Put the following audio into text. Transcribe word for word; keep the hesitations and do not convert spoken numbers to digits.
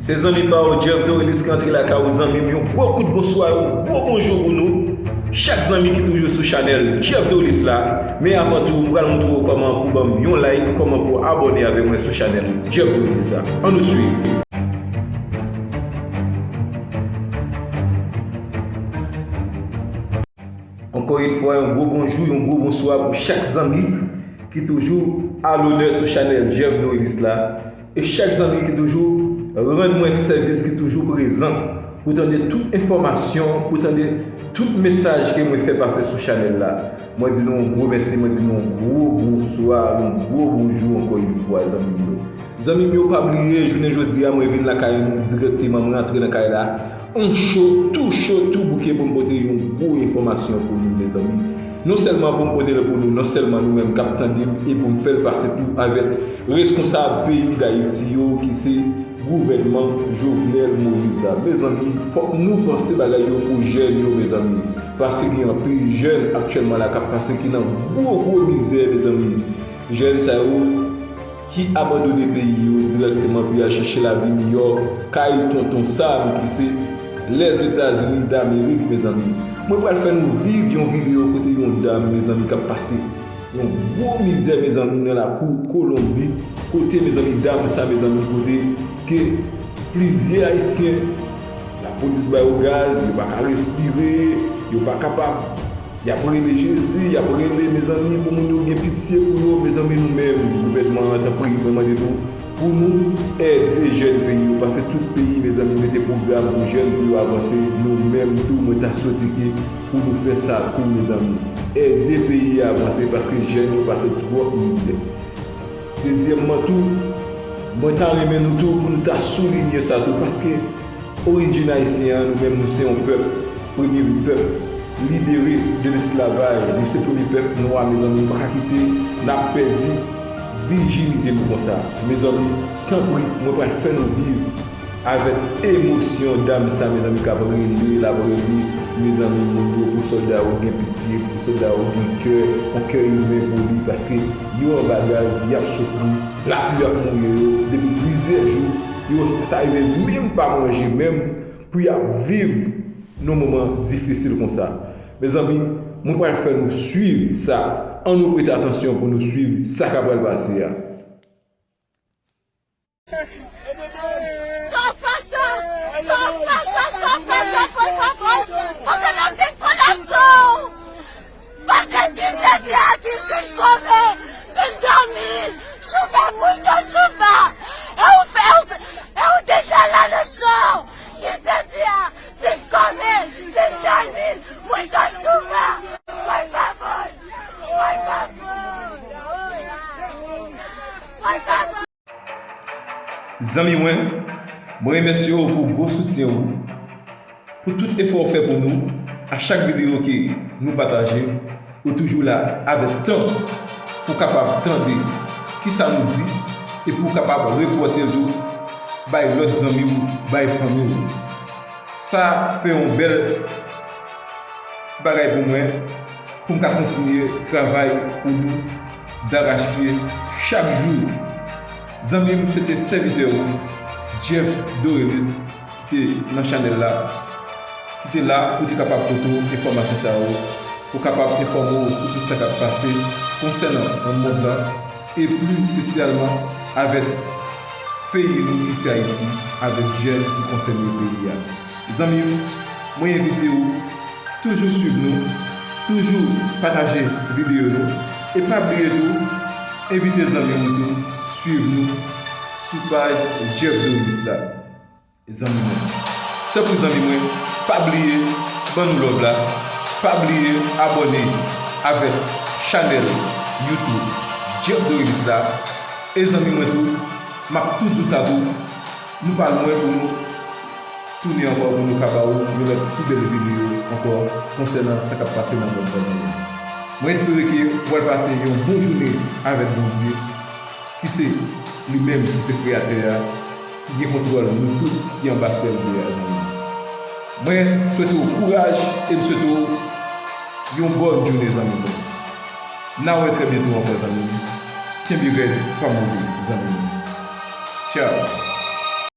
Se zanmi pa w Jeff Dorelis ki antre lakay ou, zanmi m. Yon gwo kout bonswa, yon gwo bonjou pou nou. Chak zanmi ki toujou sou chanèl Jeff Dorelis la. Men avan tou, m pral montre w kòman pou ban m yon like, kòman pou abòne avè mwen sou chanèl Jeff Dorelis la. Ann nou swiv. Ankò yon fwa, yon gwo bonjou, yon gwo bonswa pou chak zanmi ki toujou a lonè sou chanèl Jeff Dorelis la. E chak zanmi ki toujou rann mwen sèvis, ki toujou prezan pou tande tout enfòmasyon, pou tande tout mesaj ke mwen fè pase sou chanèl la. Mwen di nou yon gwo mèsi, mwen di nou yon gwo bonswa, yon gwo bonjou ankò yon fwa, zanmi m yo. Zanmi m yo, pa bliye, jounen jodi a, mwen vin lakay nou dirèkteman, mwen antre nan kay la, on cho, tou cho, tou bouke pou m pote yon gwo enfòmasyon pou nou, mezanmi. Non sèlman pou m pote l pou nou, non sèlman nou menm k ap tande m, e pou m fè l pase tou avèk reskonsab peyi Dayiti yo, ki se gouvènman Jovenel Moïse la. Mezanmi, fòk nou panse bagay yo pou jèn yo, mezanmi. Paske gen anpil jèn aktyèlman la k ap pase, ki nan gwo, gwo mizè, mezanmi. Jèn sa yo ki abandone peyi yo dirèkteman pou y al chèche lavi miyò kay tonton Sam ki se Lèzetazini Damerik, mezanmi. Mwen pral fè nou viv yon videyo kote yon dam, mezanmi, k ap pase yon gwo mizè, mezanmi, nan lakou Kolonbi. Kote, mezanmi, dam sa, mezanmi, kote ke plizyè Ayisyen, lapolis ba yo gaz, yo pa ka respire, yo pa kapab Y ap rele Jezi, y ap rele, mezanmi, pou moun yo gen pitye pou yo, mezanmi, nou menm, gouvènman an, tanpri, mwen mande nou, pou nou ede jèn peyi yo, paske tout peyi, mezanmi, mete pwogram pou jèn pou yo avanse, nou menm tou, mwen ta swete ke pou nou fè sa tou, mezanmi. Ede peyi a avanse, paske jèn yo pase twòp mizè. Dezyèmman tou, mwen ta renmen nou tou pou nou ta soulinye sa tou, paske orijin ayisyen an, nou menm nou se yon pèp, premye pèp libere de lesklavaj, nou se premye pèp nwa, mezanmi, nou pa ka kite n ap pèdi vijinite nou konsa. Mezanmi, tanpri, mwen pral fè nou viv avèk emosyon dam sa, mezanmi, k ap rele, l ap rele, mezanmi, moun yo, pou sòlda yo gen pitye, pou sòlda yo gen kè, yon kè imen pou li, paske yo anba gaz, y ap soufri, lapli ap mouye yo, depi plizyè jou, yo, sa rive menm pa manje menm, pou y ap viv nan moman difisil konsa. Mezanmi, mwen pral fè nou swiv sa, ann nou prete atansyon pou nou swiv sa k ap pral pase a. Sa w pa sa! Sa w pa sa! Sa w pa sa, por favor! Você não tem coração! Porque quinze dias aqui sem comer, sem dormir, chuva, muita chuva! Eu, eu, eu deitei lá no chão, quinze dias sem comer, sem dormir, muita chuva! Por favor! Por favor! Por favor! Zanmi mwen, mwen remèsye w pou gwo soutyen ou, pou tout efò w fè pou nou. A chak videyo ke nou pataje, ou toujou la avèk tan pou w kapab tande kisa nou di e pou w kapab repòte l tou bay lòt zanmi w, bay fanmi w. Sa fè yon bèl bagay pou mwen, pou m ka kontinye travay pou nou darachpye chak jou. Zanmi m, se te sèvitè ou, Jeff Dorelis, ki te nan chanèl la, ki te la pou te kapab pote w enfòmasyon sa yo, pou kapab enfòme w sou tout sa k ap pase konsènan mond lan, e pli espesyalman avèk peyi nou ki se Ayiti, avèk jèn ki konsène peyi a. Zanmi m, mwen envite w toujou swiv nou, toujou pataje videyo nou, e pa bliye tou, envite zanmi w tou swiv nou sou paj Jeff Dorelis la. Zanmi mwen. Tanpri zanmi mwen, pa bliye ban nou love la, pa bliye abòne avèk chanèl YouTube Jeff Dorelis la. E zanmi mwen tou, m ap tou di w sa tou, nou pa lwen pou nou tounen ankò pou nou ka ba w yon lòt pi bèl videyo ankò konsènan sa k ap pase nan mond lan, zanmi. Mwen espere ke w al pase yon bon jounen avèk Bondye, ki se li menm ki se Kreyatè a, ki gen kontwòl nou tout ki anba syèl bleu a, zanmi. Mwen swete w kouraj e m swete w yon bòn jounen, zanmi mwen. N a wè trè byento ankò, zanmi m. Kenbe rèd, pa mouri, zanmi m. Tchaw.